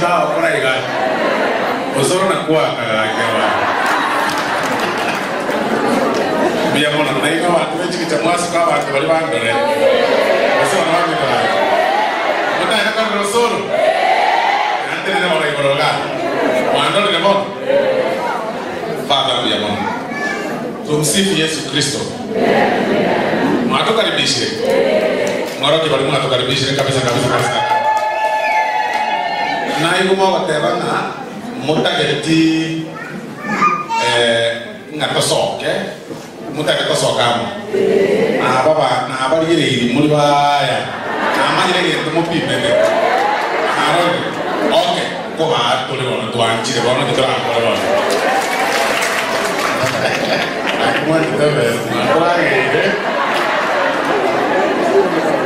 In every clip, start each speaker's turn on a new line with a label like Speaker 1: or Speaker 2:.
Speaker 1: Kagokora iga, Osoro na kwaka gaki abanto. Mbuya mono. Nainwe abanto be chigicha mwasuka abanto baria bandore. Gose bono bamino gaki. Motagete korora Osoro? Nantenene bono igoro igaa. Mwandorire bono? Father mbuya mono. Tumsifu Yesu Kristo. Mwatokaribishire? Mworokia baria mwatokaribishire kabisa kabisa kabisa. Naigwe mogoteba ng'a motageti eh, ng'a tosoke, motagete tosoke amo. Nababa nabarigereirie muri baya, namanyire egento mopimete. Narorire. Okay, kobaa tore bono twanchire bono titorakore bono.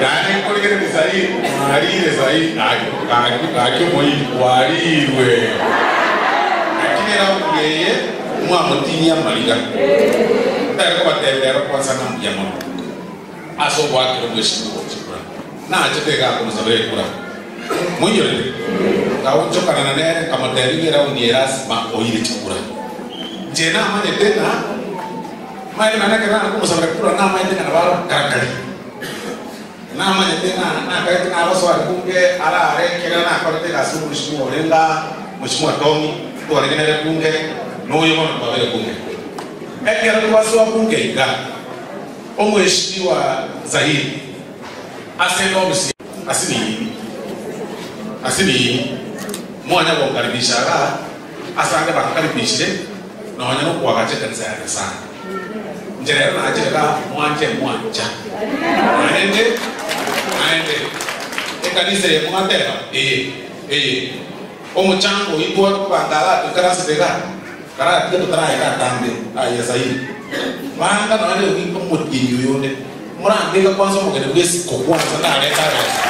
Speaker 1: Yaani nkorigereria saii mwarire saii gaki gaki omoiri kwarirwe lakini eraundi eye mwamotinyia amariga ntari kobatebia ero kwanza ng'a mbuya mono ase ogoakera omwesimi gochia kura nachete iga akomosabera ekura moinyorete ngaonchokana nere nkamotebia ng'a eraundi eye lasima oire chikura. Inche namanyete ng'a maene naende ekero nare komosabera kura namanyete ng'a nabo arokarakari. Namanyete ng'a nakaete nagosoa ribunge arare ekiagera nakorete egasi nomweshimiwa orenge aa, Mweshimiwa Tommy, twarenge nere bunge, na oyo bono twabere bunge. Ekero twasoa bunge iga, Omweshimiwa Zahiri ase eofisi asinini asinini mwanya gonkaribisha igaa, Ase ande bankaribishire nonya nokoagacha ekanisa ya Nyasae. Inche rero nachire igaa mwanche mwancha. Naende, naende, ekanisa eye mwateba, eye, eye, omochango oyio twakobanga igaa toikaransete igaa, karatiga totaraika atambe aye Zaire. Banga nonya ne omotienyi oyo onde, morambeke kwanza omogeni bw'esiko kwanza ndarete abesa.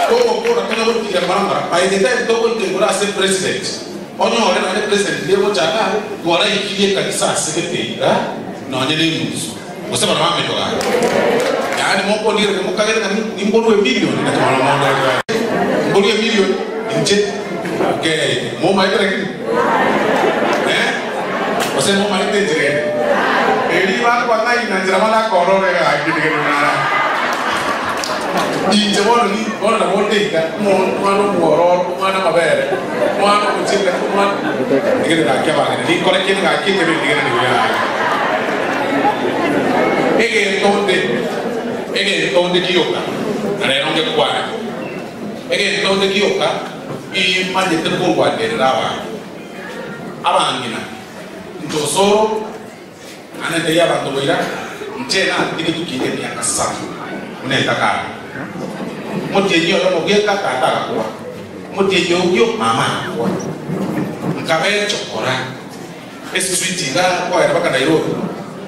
Speaker 1: Togokora tonya gotiira mara mara by the time togoika igoro ase president onyore nonye president riria egochaka aye twaraikirie ekanisa ase gete iga nonye ne enusu gose bono bamito gaki yaani mokondigereria mokagere ng'a nimborwe emillion naki bono mondorere gaki mborwe emillion inche okay momaete lakini eh gose momaete enchera ende eria bakobang'aina nchera bono akorora iga gaki ndigere nara. Inche bono ni bono nabo onde iga, omwana omwororo, omwana amabere, omwana omochenu, omwana ndigere gaki abang'ina, ninkore kende gaki ekebe ndigere nigo yaye. Egento onde, egento onde gioka, na rero ngekwane, egento onde gioka imanyete korwanerera abanto, abang'ina, inche osoro, Naende ntebie abanto boira, Inche natigete kiina emiaka saba buna entakana. Omotienyi oyomo bweka tata agakwa, omotienyi oyio mama agakwa. Nkaba echokora esitwiti iga kogenda mpaka Nairobi,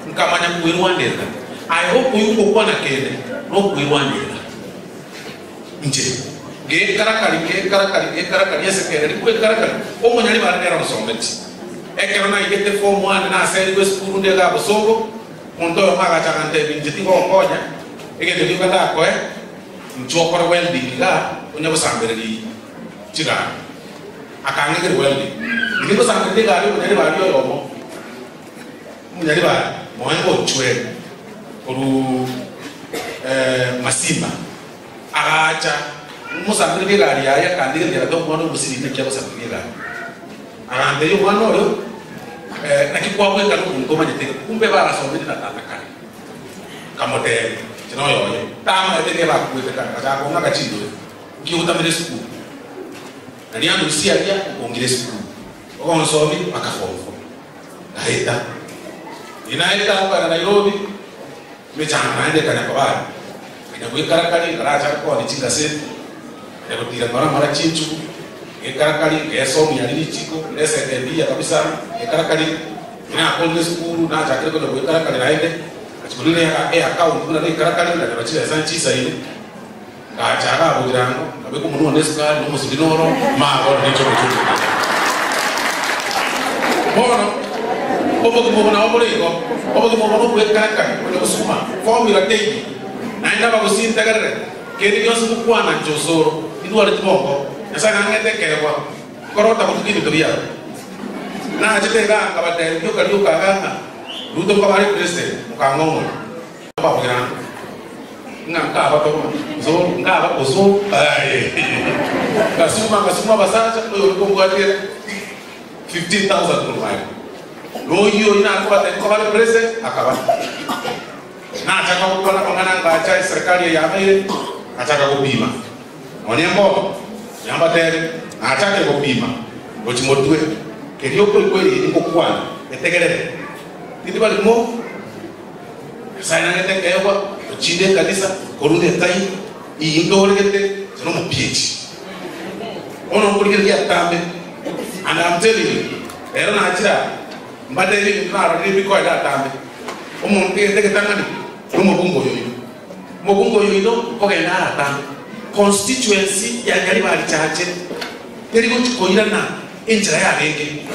Speaker 1: nkamanya kwerwanerera. Aye okoigwa ngokwana kende nokwerwanerera. Inche ngekarakari, ngekarakari, ngekarakari ase kera rikwe nkarakari, omonyaribare nere onsometi. Ekero naigete form one naserigwe esukuru nde igaa Bosongo, omonto oyomo agacha agantebia inche tigonkonya, egento gioka ndakoe, inchuo okore welding igaa onye gosambereria chigari. Akang'egeria welding. Inche ngosambereria egari omonyaribari oyomo, omonyaribari moenga ochweri korwa Masimba. Agacha omosambereria egari yaye, akandigereria agoteba, Omwana omosiri, naki agosambereria egari? Agantebia, Omwana oyo, naki kwabweka nomonto omanyete iga? Kumbe barasomete na tata kare. Nkamotebia, Inche noyo oye. Tamanyete nigo bakuete kare, agachaka kong'aka chindore, Nki ogotamera esukuru? Nario andusia aria, okongire esukuru. Ogonsomia mpaka form four. Ngaeta. Inaeta kogenda Nairobi. Emechando naende ekanya koba aria, nkanya goikarakari, nkarachake koonia chingaseti, nkanya gotiira ng'ora ng'ora chinchugu, nkaikarakari, ngesomia aria richiko, resete mbuya kabisa, nkaikarakari, nakorire esukuru, nachakire konya goikarakari naende, ngachia korina eaccount buna naikarakari, nkanyora chibesa nchisaine, ngacha iga bogirango, nkabeka omonwa one esukari, na omosibiri noro, mama bono ninche omochungi omonene. Bono, obogima obo nabo bore igo, obogima obo nobw'ekarakari, onye gosukuma, formula teiyo, naende abagosintegerere, kende gionsi gokwana inche osoro, tindwareti bongo. Nyasae nang'ete ekeegwa, nkorota botuko ebinto biabo. Nachete igaa nkabatebia rioka rioka iga ng'a Ruto nkaba are president, mokang'ong'ora. Nkababogerana ng'a nkabatoma osoro, nkaba osoro, aye. Ngasuma ngasuma abasacha, oyo ore kombwatigera 15,000 korwa aria. Noyio oyio nakobatebia nkoba are president, akaba. Nachaka gokwana amang'ana ngacha eserekari eye yabeire, ngachaka gopima. Nonya mbono, nyambateebe, nachakire gopima gochia motwe, keria okoigwa eriri ngokwana, etegerere. Tindi barimo, Nyasae nang'ete ekeegwa, gochinde ekanisa, korunda etai, iyi ntoregete, inche nomopiechi. Bono nkorigereria atambe, and I'm telling you, rero nachire aa, mbateebie ebinto narorire ebikoenda atambe. Omonto egento egetang'ani nomobunge oyo oino. Omobunge oyo oino nkogenda are atambe. Constituency ya Nyaribari Chache teri gochi koirana enchera yarenge.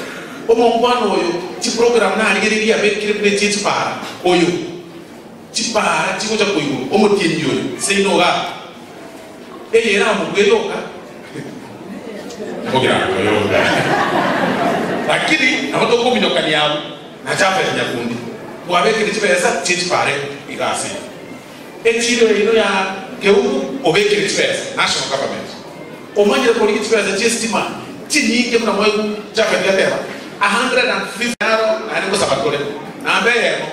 Speaker 1: Omongwana oyo chiprogram narigereiri abekire buna echie chipara oyo chipara chigocha koigwa omotienyi oyo seino igaa eye eramobue yoka Omogirango yoka lakini nabo tokominyokania abwo. Na Jafeti nyakundi, bwabekire chibesa chie chipare iga ase echiiro yaino ya keumu obekire chibesa, national government, omanyire korigia chibesa chi'esitima chinyinge buna mwaigu Jafeti ateba, 150. Naro naende ngosaba tore namba eyemo,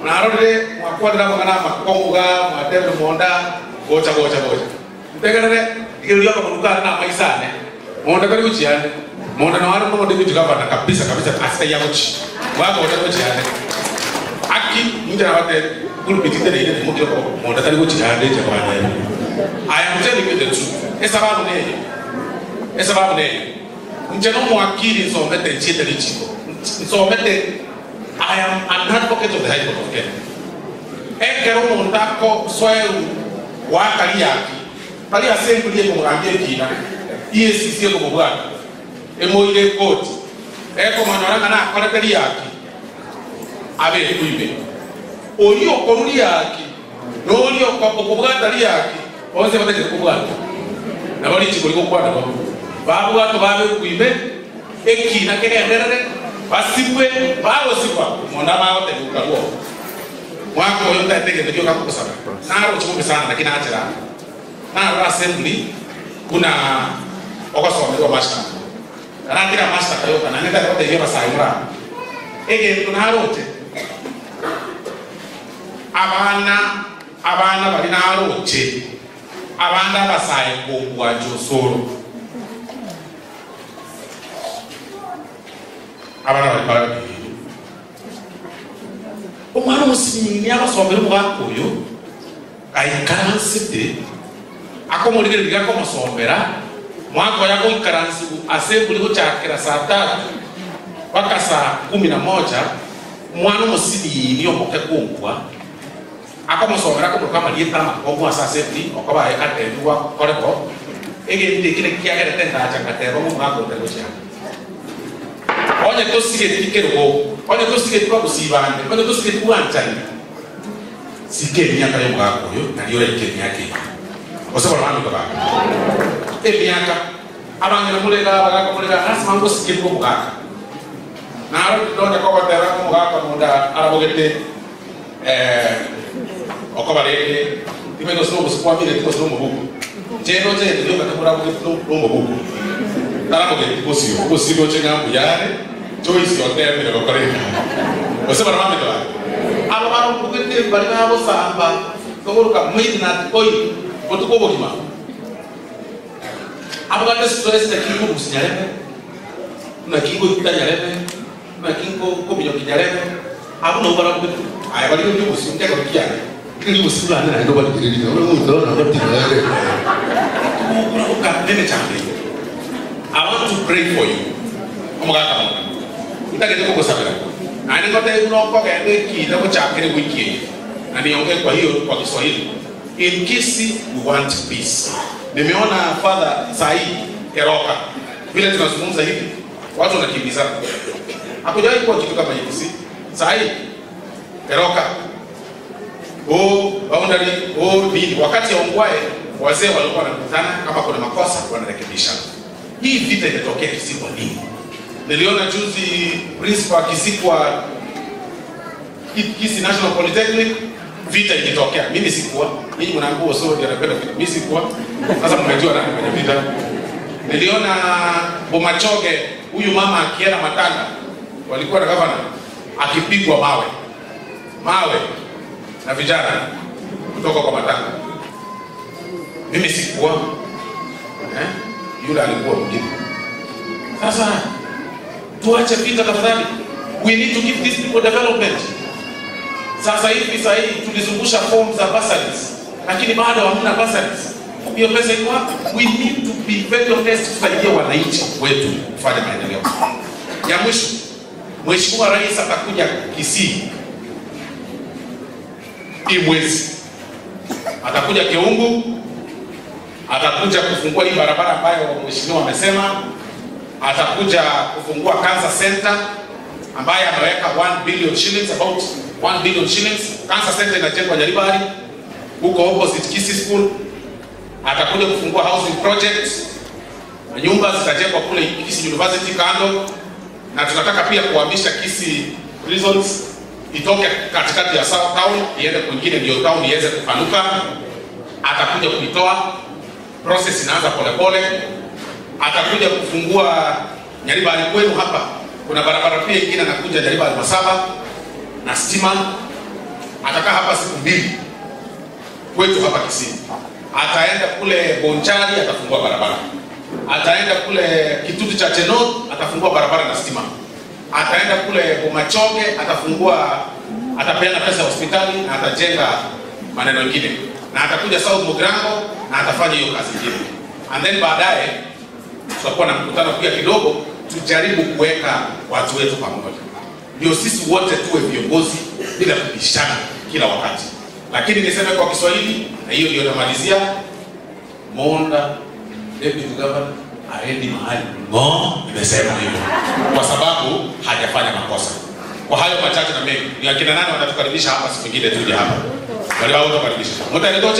Speaker 1: narorire mwakwanire amang'ana amakong'u iga, mwatebire monda gocha gocha gocha. Ntegerere, rigereria akamonwa kane na amaiso ane, monda tari gochia ande, monda nao are buna omodeputy governor kabisa kabisa ase taiyo agochia, bwaka onde gochia ande. Aki inche nabatebi, pulpit tereire naimokia okoboko, monda tari gochia ande inche nkwatebi. I am telling you the truth. Esababu neye, esababu neye, inche nomwakili nsomete nchiete richiko, nsomete I am an advocate of the High Court of Kenya. Ekero omonto agosoerwa goaka riaki, tari ase emburi ekomogambia ekiina, EACC ekomobwata, emoire ekoti, ekomonyora ng'a nakorete riaki, abekwe ime. Oria okorua riaki, na oria okobwata riaki, bonsi abatagete kobwatwa. Nabo richiko rigokwana bo, babwatwe babekwe ime, ekiina kegenderere, basibwe, bagosibwa, omonto abagotebiwa karue oo. Mwaka oyo ntaete egento gioka nkogosaba, naroche bobe sana, naki nachera aa, narora assembly buna ogosomerwa amashtaka. Naratire amashtaka yoka, naende ntaete gotebia abasae more aa, egento naroche, abana, abana baria naroche, abande abasae kobua Josoro. Abana baria mbarabirie. Omwana omosinini agosomera omogaka oyo, gaikaransete, akomorigereria akomosomera, mwaka oyo agoikaransigwa ase emburi gochakera saa tatu mpaka saa kumi na moja, omwana omosinini omoke konkwa, akomosomera akomoroka amarieta amakong'u ase ase emburi, okoba aye atebigwa akore bo, egento eki nakio kiagerete ngacha ngateba ng'a omogaka oyo tari gochia ande. Onye tosigeti kerogo, onye tosigeti bagusii bande, onye tosigeti bwanchani, sika emiaka y'omogaka oyo, nario oraike emiaka eyio. Gose bono baminto bane, emiaka, abang'ina more igaa, abagaka more igaa, lasima ngosike buna omogaka. Naro tindonya kogoteba ng'a omogaka monda arabogete okoba rende, timanyeti gose nobosio kwamineti gose nomobuko. Inche ndoche egento gioka keborabogeti nomobuko. Tarabogeti bosio, bosio ndoche ng'a mbuya are, Joyce oteemire gokora egasi. Gose baria bamete baria. Aba barobogete baria bagosamba togoroka midnight oil botuko obogima. Abwate stress naki nkobusia nyarebe, naki ngoita nyarebe. Naki nkominyokia nyarebe, abwo nabwo barabogete. Aye barigererie obosio nkegoro kiane, rigereria obosio bwane naende obarigererie. Ore omonto oyo nabo tiga ere. Togokora goka nemechando eye. I want to pray for you. Omogaka monda. Ntagete kogosabera. Naende ngotebie buna okogenda ekiina gochakera ewiki eye. Na niongee kwa hiyo kwa Kiswahili. In Kisii we want peace. Nimeona Father sahi Keroka vile tunazungumza hivi Watu wanakimbizana. Hakujawahi kuwa kitu kama hiki si? Sahi Keroka. Oh, boundary, oh nini. Wakati ya Ongwae wazee walikuwa wanakutana kama kuna makosa wanarekebishana. Hii vita imetokea Kisii kwa nini? Niliona juzi principal wa Kisii kwa Kisii National Polytechnic vita ikitokea. Mimi sikuwa. Ninyi mnaambia Osoro ndiye anapenda vita. Mimi sikuwa. Sasa mmejua nani kwenye vita. Niliona Bomachoge huyu mama akienda matanga walikuwa na gavana akipigwa mawe mawe na vijana kutoka kwa matanga. Mimi sikuwa eh? Yule alikuwa mwingine. Sasa tuache vita tafadhali, we need to give these people development. Sasa hivi sasa hivi tulizungusha form za bursaries, lakini bado hamna bursaries. Hiyo pesa iko wapi? We need to be very honest, tusaidie wananchi wetu kufanya maendeleo. Ya mwisho, Mheshimiwa Rais atakuja Kisii hii mwezi, atakuja Keumbu, atakuja kufungua hii barabara ambayo mheshimiwa amesema, atakuja kufungua Cancer Center ambaye ameweka 1 billion shillings, about 1 billion shillings. Cancer Center inajengwa Nyaribari huko opposite Kisii School. Atakuja kufungua housing project na nyumba zitajengwa kule Kisii University kando, na tunataka pia kuhamisha Kisii Prisons itoke katikati ya South Town iende kwingine, ndio town iweze kupanuka. Atakuja kuitoa, process inaanza polepole. Atakuja kufungua Nyaribari kwenu hapa, kuna barabara pia ingine anakuja Nyaribari Masaba na stima. Atakaa hapa siku mbili kwetu hapa Kisii. Ataenda kule Bonchari atafungua barabara, ataenda kule Kitutu cha Chenot atafungua barabara na stima, ataenda kule Bomachoge atafungua, atapeana pesa ya hospitali na atajenga maneno mengine, na atakuja South Mugirango na atafanya hiyo kazi ingine, and then baadaye tutakuwa na mkutano pia kidogo, tujaribu kuweka watu wetu pamoja, ndio sisi wote tuwe viongozi bila kubishana kila wakati. Lakini niseme kwa Kiswahili, na hiyo ndio namalizia. Monda deputy governor aendi mahali ngo, nimesema hivyo kwa sababu hajafanya makosa. Kwa hayo machache na mengi, ni akina nani watatukaribisha hapa siku nyingine tuje hapa, wale wao watakaribisha.